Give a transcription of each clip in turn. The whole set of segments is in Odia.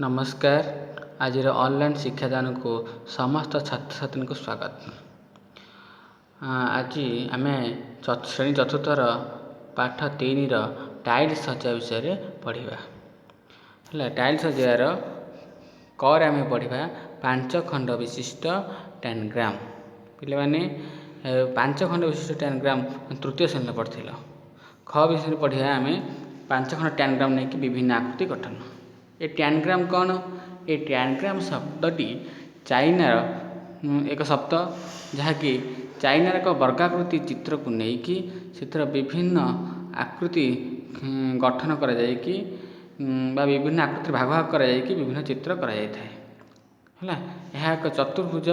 ନମସ୍କାର। ଆଜିର ଅନଲାଇନ୍ ଶିକ୍ଷାଦାନକୁ ସମସ୍ତ ଛାତ୍ରଛାତ୍ରୀଙ୍କୁ ସ୍ୱାଗତ। ଆଜି ଆମେ ଶ୍ରେଣୀ ଚତୁର୍ଥର ପାଠ 3ର ଟାଇଲ୍ ସଜା ବିଷୟରେ ପଢ଼ିବା। ହେଲା, ଟାଇଲ୍ ସଜାଇବାର କରେ ଆମେ ପଢ଼ିବା 5 ଖଣ୍ଡ ବିଶିଷ୍ଟ ଟ୍ୟାନଗ୍ରାମ। ପିଲାମାନେ, 5 ଖଣ୍ଡ ବିଶିଷ୍ଟ ଟ୍ୟାନଗ୍ରାମ ତୃତୀୟ ଶ୍ରେଣୀରେ ପଢ଼ିଥିଲ। ଖ ବିଷୟରେ ପଢ଼ିବା ଆମେ 5 ଖଣ୍ଡ ଟ୍ୟାନଗ୍ରାମ ନେଇକି ବିଭିନ୍ନ ଆକୃତି ଗଠନ। ଏ ଟ୍ୟାନଗ୍ରାମ କ'ଣ? ଏ ଟ୍ୟାନଗ୍ରାମ ଶବ୍ଦଟି ଚାଇନାର ଏକ ଶବ୍ଦ, ଯାହାକି ଚାଇନାର ଏକ ବର୍ଗାକୃତି ଚିତ୍ରକୁ ନେଇକି ସେଥିର ବିଭିନ୍ନ ଆକୃତି ଗଠନ କରାଯାଇକି ବା ବିଭିନ୍ନ ଆକୃତିରେ ଭାଗ ଭାଗ କରାଯାଇକି ବିଭିନ୍ନ ଚିତ୍ର କରାଯାଇଥାଏ। ହେଲା, ଏହା ଏକ ଚତୁର୍ଭୁଜ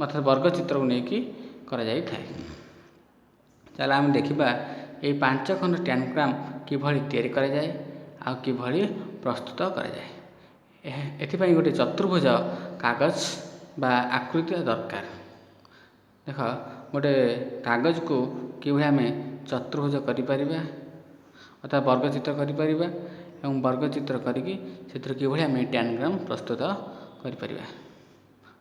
ଅର୍ଥାତ୍ ବର୍ଗ ଚିତ୍ରକୁ ନେଇକି କରାଯାଇଥାଏ। ତାହେଲେ ଆମେ ଦେଖିବା ଏଇ 5 ଖଣ୍ଡ ଟ୍ୟାନଗ୍ରାମ କିଭଳି ତିଆରି କରାଯାଏ ଆଉ କିଭଳି ପ୍ରସ୍ତୁତ କରାଯାଏ। ଏହା ଏଥିପାଇଁ ଗୋଟେ ଚତୁର୍ଭୁଜ କାଗଜ ବା ଆକୃତି ଦରକାର। ଦେଖ, ଗୋଟେ କାଗଜକୁ କିଭଳି ଆମେ ଚତୁର୍ଭୁଜ କରିପାରିବା, ଅର୍ଥାତ୍ ବର୍ଗଚିତ୍ର କରିପାରିବା ଏବଂ ବର୍ଗଚିତ୍ର କରିକି ସେଥିରୁ କିଭଳି ଆମେ ଟ୍ୟାନଗ୍ରାମ ପ୍ରସ୍ତୁତ କରିପାରିବା।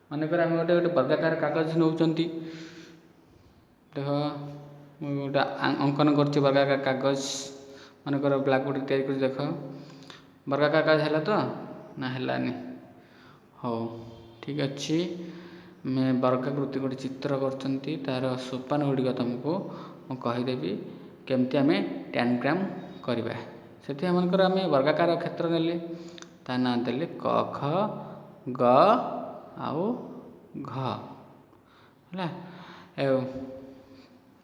ମନେକର ଆମେ ଗୋଟେ ଗୋଟେ ବର୍ଗାକାର କାଗଜ ନେଉଛନ୍ତି। ଦେଖ, ମୁଁ ଗୋଟେ ଅଙ୍କନ କରୁଛି ବର୍ଗାକାର କାଗଜ। ମନେକର ବ୍ଲାକବୋର୍ଡ଼ ତିଆରି କରୁଛି। ଦେଖ, ବର୍ଗାକାର କାଗଜ ହେଲା ତ ନା ହେଲାନି? ହଉ, ଠିକ୍ ଅଛି। ଆମେ ବର୍ଗାକୃତି ଗୋଟେ ଚିତ୍ର କରୁଛନ୍ତି, ତା'ର ସୋପାନ ଗୁଡ଼ିକ ତୁମକୁ ମୁଁ କହିଦେବି କେମିତି ଆମେ ଟ୍ୟାନଗ୍ରାମ କରିବା। ସେଥିପାଇଁ ମନେକର ଆମେ ବର୍ଗାକାର କ୍ଷେତ୍ର ନେଲେ, ତା ନାଁ ଦେଲେ କ, ଖ, ଗ ଆଉ ଘ। ହେଲା,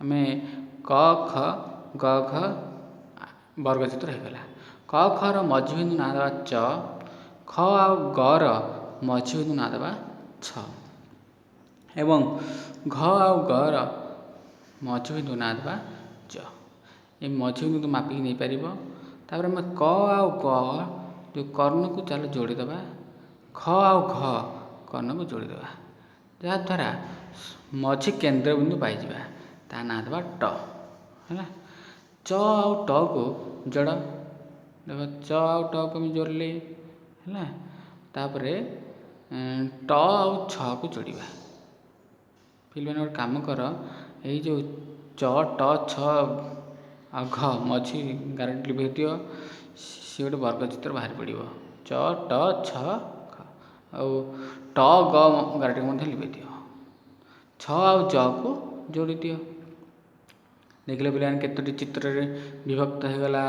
ଆମେ କ, ଖ, ଗ, ଘ ବର୍ଗଚିତ୍ର ହେଇଗଲା। କ ଖର ମଝିବିନ୍ଦୁ ନାଁ ଦେବା ଚ, ଖ ଆଉ ଗର ମଝିବିନ୍ଦୁ ନାଁ ଦେବା ଛ ଏବଂ ଘ ଆଉ ଗର ମଝିବିନ୍ଦୁ ନାଁ ଦେବା ଚ। ଏ ମଝିବିନ୍ଦୁ ମାପିକି ନେଇପାରିବ। ତାପରେ ଆମେ କ ଆଉ ଗ ଯେଉଁ କର୍ଣ୍ଣକୁ ଚାଲ ଯୋଡ଼ିଦେବା, ଖ ଆଉ ଘ କର୍ଣ୍ଣକୁ ଯୋଡ଼ିଦେବା, ଯାହାଦ୍ୱାରା ମଝି କେନ୍ଦ୍ରବିନ୍ଦୁ ପାଇଯିବା, ତା ନାଁ ଦେବା ଟ। ହେଲା, ଚ ଆଉ ଟକୁ ଯୋଡ଼। ଦେଖ, ଚ ଆଉ ଟକୁ ଆମେ ଯୋଡ଼ିଲେ ହେଲା। ତାପରେ ଟ ଆଉ ଛକୁ ଯୋଡ଼ିବା। ପିଲାମାନେ, ଗୋଟେ କାମ କର, ଏଇ ଯେଉଁ ଚ, ଟ, ଛ ଆଉ ଘ ମଝି ଗାରଟି ଲିଭେଇ ଦିଅ, ସିଏ ଗୋଟେ ବର୍ଗଚିତ୍ର ବାହାରି ପଡ଼ିବ। ଚ, ଟ, ଛ, ଘ ଆଉ ଟ, ଗ ଗାରଟିକୁ ମଧ୍ୟ ଲିଭେଇ ଦିଅ। ଛ ଆଉ ଜକୁ ଯୋଡ଼ି ଦିଅ। ଦେଖିଲେ ପିଲାମାନେ, କେତୋଟି ଚିତ୍ରରେ ବିଭକ୍ତ ହେଇଗଲା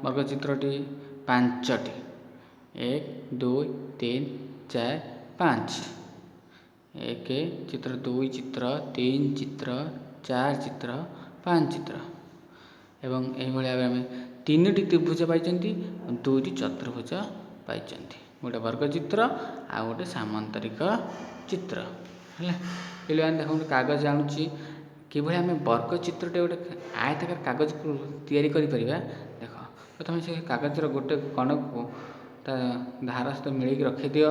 ବର୍ଗଚିତ୍ରଟି? 5ଟି। 1, 2, 3, 4, 5। 1 ଚିତ୍ର, 2 ଚିତ୍ର, 3 ଚିତ୍ର, 4 ଚିତ୍ର, 5 ଚିତ୍ର। ଏବଂ ଏଇଭଳି ଭାବେ ଆମେ 3ଟି ତ୍ରିଭୁଜ ପାଇଛନ୍ତି, 2ଟି ଚତୁର୍ଭୁଜ ପାଇଛନ୍ତି, ଗୋଟେ ବର୍ଗଚିତ୍ର ଆଉ ଗୋଟେ ସାମନ୍ତରିକ ଚିତ୍ର। ହେଲା ପିଲାମାନେ, ଦେଖନ୍ତୁ, କାଗଜ ଆଣୁଛି, କିଭଳି ଆମେ ବର୍ଗ ଚିତ୍ରଟେ ଗୋଟେ ଆୟତାକାର କାଗଜକୁ ତିଆରି କରିପାରିବା। ଦେଖ, ପ୍ରଥମେ ସେ କାଗଜର ଗୋଟେ କଣକୁ ତା ଧାର ସହିତ ମିଳେଇକି ରଖିଦିଅ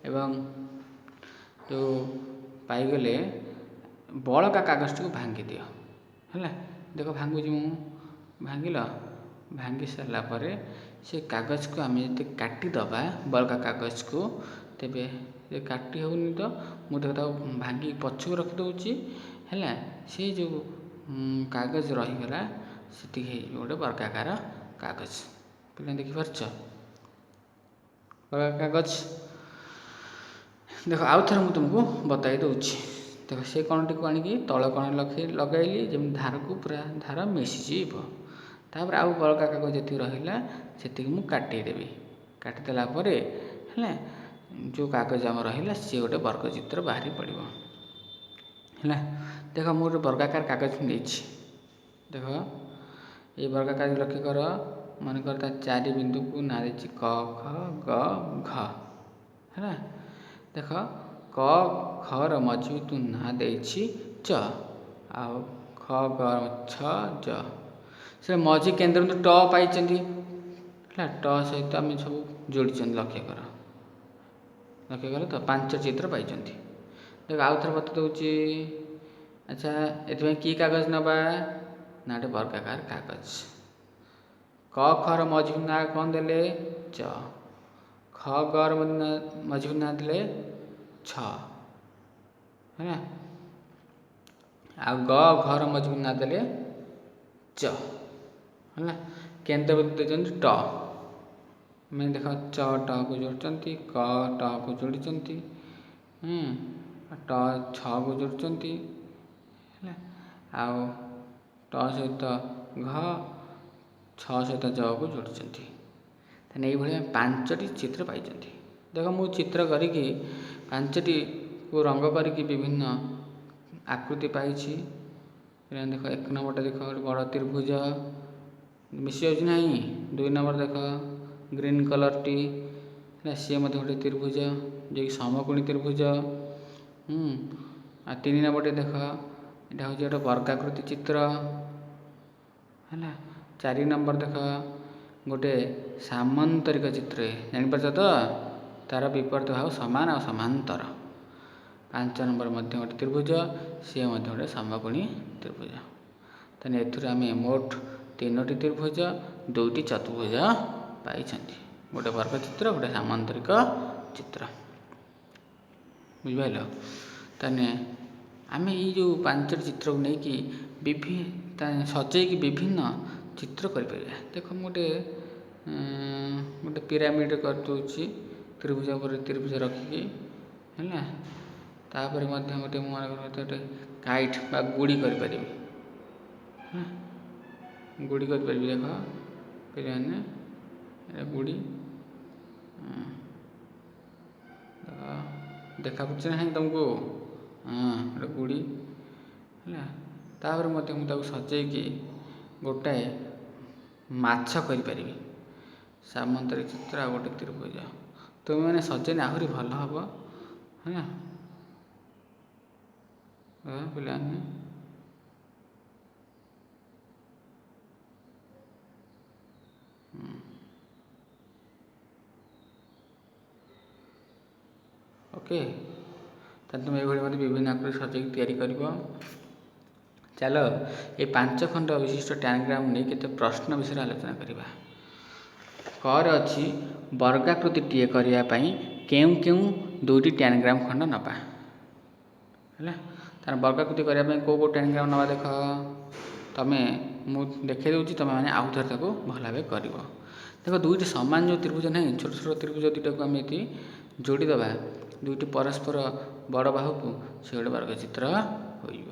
ଏବଂ ଯେଉଁ ପାଇଗଲେ ବଳକା କାଗଜଟିକୁ ଭାଙ୍ଗିଦିଅ। ହେଲା, ଦେଖ, ଭାଙ୍ଗୁଛି ମୁଁ। ଭାଙ୍ଗିଲ? ଭାଙ୍ଗି ସାରିଲା ପରେ ସେ କାଗଜକୁ ଆମେ ଯଦି କାଟିଦେବା ବଳକା କାଗଜକୁ, ତେବେ ସେ କାଟି ହେଉନି ତ ମୁଁ ଦେଖ ତାକୁ ଭାଙ୍ଗି ପଛକୁ ରଖିଦେଉଛି। ହେଲା, ସେ ଯେଉଁ କାଗଜ ରହିଗଲା, ସେତିକି ହେଇଯିବ ଗୋଟେ ବର୍ଗାକାର କାଗଜ। ପିଲାମାନେ, ଦେଖିପାରୁଛ ବର୍ଗାକାର କାଗଜ? ଦେଖ, ଆଉ ଥରେ ମୁଁ ତୁମକୁ ବତାଇ ଦେଉଛି। ଦେଖ, ସେ କଣଟିକୁ ଆଣିକି ତଳ କଣ ଲଗାଇଲି, ଯେମିତି ଧାରକୁ ପୁରା ଧାର ମିଶିଯିବ। ତାପରେ ଆଉ ବଳକା କାଗଜ ଯେତିକି ରହିଲା, ସେତିକି ମୁଁ କାଟିଦେବି। କାଟିଦେଲା ପରେ ହେଲା, ଯେଉଁ କାଗଜ ଆମର ରହିଲା, ସିଏ ଗୋଟେ ବର୍ଗଚିତ୍ର ବାହାରି ପଡ଼ିବ। ହେଲା, ଦେଖ, ମୁଁ ଗୋଟେ ବର୍ଗାକାର କାଗଜ ନେଇଛି। ଦେଖ, ଏଇ ବର୍ଗାକାର ଲକ୍ଷ୍ୟ କର। ମନେକର ତା 4 ବିନ୍ଦୁକୁ ନାଁ ଦେଇଛି କ, ଖ, ଗ, ଘ। ହେଲା, ଦେଖ, କ ଖର ମଝି ବିନ୍ଦୁ ନାଁ ଦେଇଛି ଚ ଆଉ ଖ, ଗ, ଛ, ଜ। ସେ ମଝି କେନ୍ଦ୍ରବିନ୍ଦୁ ଟ ପାଇଛନ୍ତି। ହେଲା, ଟ ସହିତ ଆମେ ସବୁ ଯୋଡ଼ିଛନ୍ତି। ଲକ୍ଷ୍ୟ କର, ଲକ୍ଷ୍ୟ କର ତ, 5 ଚିତ୍ର ପାଇଛନ୍ତି। ଦେଖ, ଆଉ ଥରେ ବତେଇ ଦେଉଛି। ଆଚ୍ଛା, ଏଥିପାଇଁ କି କାଗଜ ନେବା ନା ଗୋଟେ ବର୍ଗାକାର କାଗଜ। କ ଖର ମଝି ନାଁ କ'ଣ ଦେଲେ? ଚ। ଖ ଗର ମଝିବିନ୍ଦୁ ନାଁ ଦେଲେ ଛ, ହେଲା। ଆଉ ଗ ଘର ମଝିବିନ୍ଦୁ ନାଁ ଦେଲେ ଚ, ହେଲା। କେନ୍ଦ୍ରବିନ୍ଦୁ ଦେଇଛନ୍ତି ଟ। ଆମେ ଦେଖ ଚ ଟକୁ ଯୋଡ଼ୁଛନ୍ତି, କ ଟକୁ ଯୋଡ଼ିଛନ୍ତି, ଟ ଛକୁ ଯୋଡ଼ୁଛନ୍ତି, ହେଲା। ଆଉ ଟ ସହିତ ଘ, ଛ ସହିତ ଜକୁ ଯୋଡ଼ୁଛନ୍ତି। ତାହେଲେ ଏଇଭଳି ଆମେ 5ଟି ଚିତ୍ର ପାଇଛନ୍ତି। ଦେଖ, ମୁଁ ଚିତ୍ର କରିକି 5ଟିକୁ ରଙ୍ଗ କରିକି ବିଭିନ୍ନ ଆକୃତି ପାଇଛି। ଦେଖ, 1 ନମ୍ବରଟା ଦେଖ, ଗୋଟେ ବଡ଼ ତ୍ରିଭୁଜ ମିଶିଯାଉଛି ନାହିଁ? 2 ନମ୍ବର ଦେଖ, ଗ୍ରୀନ୍ କଲର୍ଟି ହେଲା, ସିଏ ମଧ୍ୟ ଗୋଟେ ତ୍ରିଭୁଜ, ଯିଏକି ସମକୋଣୀ ତ୍ରିଭୁଜ। ଆଉ 3 ନମ୍ବରଟି ଦେଖ, ଏଇଟା ହେଉଛି ଗୋଟେ ବର୍ଗାକୃତି ଚିତ୍ର, ହେଲା। 4 ନମ୍ବର ଦେଖ, ଗୋଟେ ସାମନ୍ତରିକ ଚିତ୍ର। ଜାଣିପାରୁଛ ତ? ତାର ବିପରୀତ ଭାବ ସମାନ ଆଉ ସମାନ୍ତର। 5 ନମ୍ବର ମଧ୍ୟ ଗୋଟେ ତ୍ରିଭୁଜ, ସିଏ ମଧ୍ୟ ଗୋଟେ ସମକୋଣୀ ତ୍ରିଭୁଜ। ତାହେଲେ ଏଥିରୁ ଆମେ ମୋଟ 3ଟି ତ୍ରିଭୁଜ, 2ଟି ଚତୁର୍ଭୁଜ ପାଇଛନ୍ତି, ଗୋଟେ ବର୍ଗ ଚିତ୍ର, ଗୋଟେ ସାମନ୍ତରିକ ଚିତ୍ର। ବୁଝିପାରିଲ? ତାହେଲେ ଆମେ ଏଇ ଯେଉଁ 5ଟି ଚିତ୍ରକୁ ନେଇକି ସଜେଇକି ବିଭିନ୍ନ ଚିତ୍ର କରିପାରିବା। ଦେଖ, ମୁଁ ଗୋଟେ ପିରାମିଡ଼ କରିଦେଉଛି ତ୍ରିଭୁଜ ଉପରେ ତ୍ରିଭୁଜ ରଖିକି, ହେଲା। ତାପରେ ମଧ୍ୟ ଗୋଟେ ମୁଁ ମନେକର ଗୋଟେ କାଇଟ୍ ବା ଗୁଡ଼ି କରିପାରିବି, ହେଲା, ଗୁଡ଼ି କରିପାରିବି। ଦେଖ ପିଲାମାନେ, ଏଇଟା ଗୁଡ଼ି ଦେଖ, ଦେଖା ପଡ଼ୁଛି ନାହିଁ ତୁମକୁ? ହଁ, ଗୋଟେ ଗୁଡ଼ି ହେଲା। ତାପରେ ମଧ୍ୟ ମୁଁ ତାକୁ ସଜେଇକି ଗୋଟାଏ ମାଛ କରିପାରିବି, ସାମନ୍ତରିକ ଚିତ୍ର ଆଉ ଗୋଟେ ତ୍ରିଭୁଜ। ତୁମେମାନେ ସଜେଇଲେ ଆହୁରି ଭଲ ହେବ, ହେଲା ପିଲାମାନେ। ଓକେ, ତାହେଲେ ତୁମେ ଏଇଭଳି ମଧ୍ୟ ବିଭିନ୍ନ ଆକୃତି ସଜେଇକି ତିଆରି କରିବ। ଚାଲ, ଏ 5 ଖଣ୍ଡ ବିଶିଷ୍ଟ ଟ୍ୟାନଗ୍ରାମ ନେଇ କେତେ ପ୍ରଶ୍ନ ବିଷୟରେ ଆଲୋଚନା କରିବା। କରେ ଅଛି, ବର୍ଗାକୃତିଟିଏ କରିବା ପାଇଁ କେଉଁ କେଉଁ 2ଟି ଟ୍ୟାନଗ୍ରାମ ଖଣ୍ଡ ନେବା? ହେଲା, ତାର ବର୍ଗାକୃତି କରିବା ପାଇଁ କେଉଁ କେଉଁ ଟ୍ୟାନଗ୍ରାମ ନେବା? ଦେଖ ତମେ, ମୁଁ ଦେଖାଇ ଦେଉଛି, ତୁମେ ମାନେ ଆଉ ଥରେ ତାକୁ ଭଲ ଭାବେ କରିବ। ଦେଖ, 2ଟି ସମାନ ଯେଉଁ ତ୍ରିଭୁଜ ନାହିଁ, ଛୋଟ ଛୋଟ ତ୍ରିଭୁଜ 2ଟାକୁ ଆମେ ଯଦି ଯୋଡ଼ିଦେବା 2ଟି ପରସ୍ପର ବଡ଼ ବାହୁକୁ, ସେ ଗୋଟେ ବର୍ଗ ଚିତ୍ର ହୋଇଯିବ।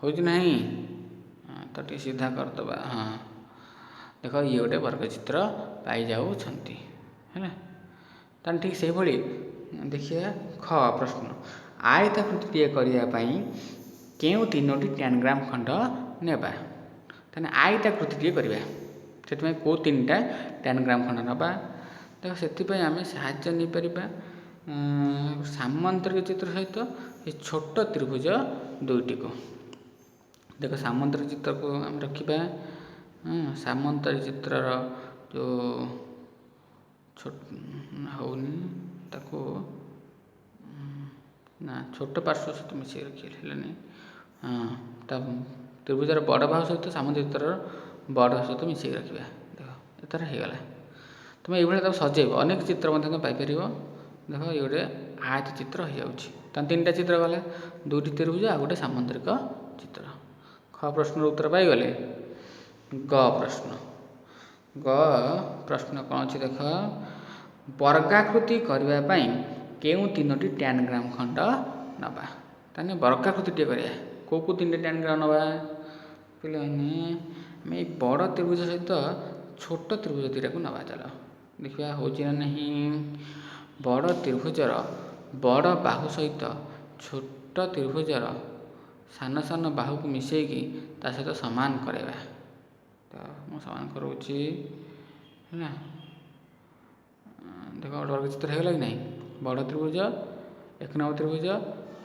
ହେଉଛି ନାହିଁ? ହଁ, ତ ଟିକେ ସିଧା କରିଦେବା। ହଁ, ଦେଖ, ଇଏ ଗୋଟେ ବର୍ଗ ଚିତ୍ର ପାଇଯାଉଛନ୍ତି, ହେଲା। ତାହେଲେ ଠିକ୍ ସେଇଭଳି ଦେଖିବା ଖ ପ୍ରଶ୍ନ, ଆୟତାକୃତିଟିଏ କରିବା ପାଇଁ କେଉଁ 3ଟି ଟ୍ୟାନଗ୍ରାମ ଖଣ୍ଡ ନେବା? ତାହେଲେ ଆୟତାକୃତିଟିଏ କରିବା, ସେଥିପାଇଁ କେଉଁ 3ଟା ଟ୍ୟାନଗ୍ରାମ ଖଣ୍ଡ ନେବା? ଦେଖ, ସେଥିପାଇଁ ଆମେ ସାହାଯ୍ୟ ନେଇପାରିବା ସାମନ୍ତରିକ ଚିତ୍ର ସହିତ ଏ ଛୋଟ ତ୍ରିଭୁଜ 2ଟିକୁ। ଦେଖ, ସାମନ୍ତରିକ ଚିତ୍ରକୁ ଆମେ ରଖିବା। ସାମନ୍ତରିକ ଚିତ୍ରର ଯେଉଁ ଛୋଟ ହେଉନି ତାକୁ ନା ଛୋଟ ପାର୍ଶ୍ୱ ସହିତ ମିଶେଇ ରଖିଲେ ହେଲାନି। ହଁ, ତା ତ୍ରିଭୁଜର ବଡ଼ ବାହୁ ସହିତ ସାମନ୍ତରିକ ଚିତ୍ରର ବଡ଼ ସହିତ ମିଶେଇକି ରଖିବା। ଦେଖ, ଏଥର ହେଇଗଲା। ତୁମେ ଏଇଭଳିଆ ତାକୁ ସଜେଇବ, ଅନେକ ଚିତ୍ର ମଧ୍ୟ ତୁମେ ପାଇପାରିବ। ଦେଖ, ଇଏ ଗୋଟେ ଆୟତ ଚିତ୍ର ହେଇଯାଉଛି। ତାହେଲେ 3ଟା ଚିତ୍ର ଗଲା, 2ଟି ତ୍ରିଭୁଜ ଆଉ ଗୋଟେ ସାମନ୍ତରିକ ଚିତ୍ର। ଖ ପ୍ରଶ୍ନର ଉତ୍ତର ପାଇଗଲେ। ଗ ପ୍ରଶ୍ନ, ଗ ପ୍ରଶ୍ନ କ'ଣ ଅଛି ଦେଖ, ବର୍ଗାକୃତି କରିବା ପାଇଁ କେଉଁ 3ଟି ଟ୍ୟାନଗ୍ରାମ ଖଣ୍ଡ ନେବା? ତାହେଲେ ବର୍ଗାକୃତିଟିଏ କରିବା, କେଉଁ କେଉଁ 3ଟି ଟ୍ୟାନଗ୍ରାମ ନେବା? ପିଲାମାନେ, ଆମେ ଏଇ ବଡ଼ ତ୍ରିଭୁଜ ସହିତ ଛୋଟ ତ୍ରିଭୁଜ 2ଟାକୁ ନେବା। ଚାଲ ଦେଖିବା ହେଉଛି ନା ନାହିଁ। ବଡ଼ ତ୍ରିଭୁଜର ବଡ଼ ବାହୁ ସହିତ ଛୋଟ ତ୍ରିଭୁଜର ସାନ ସାନ ବାହୁକୁ ମିଶାଇକି ତା ସହିତ ସମାନ କରାଇବା। ତ ମୁଁ ସମାନ କରାଉଛି, ହେଲା। ଦେଖ, ଗୋଟେ ବର୍ଗ ଚିତ୍ର ହେଇଗଲା କି ନାହିଁ? ବଡ଼ ତ୍ରିଭୁଜ, 1 ନମ୍ବର ତ୍ରିଭୁଜ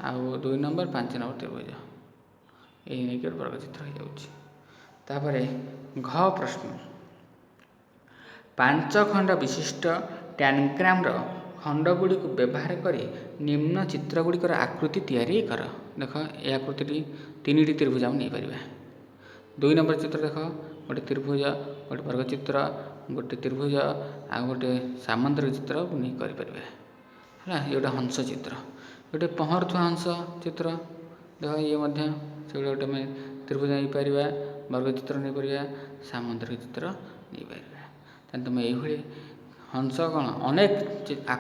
ଆଉ 2 ନମ୍ବର, 5 ନମ୍ବର ତ୍ରିଭୁଜ, ଏଇ ନେଇକି ଗୋଟେ ବର୍ଗ ଚିତ୍ର ହେଇଯାଉଛି। ତାପରେ ଘ ପ୍ରଶ୍ନ, 5 ଖଣ୍ଡ ବିଶିଷ୍ଟ ଟ୍ୟାନଗ୍ରାମର ଖଣ୍ଡଗୁଡ଼ିକୁ ବ୍ୟବହାର କରି ନିମ୍ନ ଚିତ୍ରଗୁଡ଼ିକର ଆକୃତି ତିଆରି କର। ଦେଖ, ଏ ଆକୃତିଟି 3ଟି ତ୍ରିଭୁଜ ଆମେ ନେଇପାରିବା। 2 ନମ୍ବର ଚିତ୍ର ଦେଖ, ଗୋଟେ ତ୍ରିଭୁଜ, ଗୋଟେ ବର୍ଗଚିତ୍ର, ଗୋଟେ ତ୍ରିଭୁଜ ଆଉ ଗୋଟେ ସାମନ୍ତରିକ ଚିତ୍ର ନେଇ କରିପାରିବା। ହେଲା, ଇଏ ଗୋଟେ ହଂସ ଚିତ୍ର, ଗୋଟେ ପହଁରୁଥିବା ହଂସ ଚିତ୍ର ଦେଖ। ଇଏ ମଧ୍ୟ ସେଭଳି ଗୋଟେ ଆମେ ତ୍ରିଭୁଜ ନେଇପାରିବା, ବର୍ଗ ଚିତ୍ର ନେଇପାରିବା, ସାମନ୍ତରିକ ଚିତ୍ର ନେଇପାରିବା। ତାହେଲେ ତୁମେ ଏଇଭଳି ହଂସ କ'ଣ ଅନେକ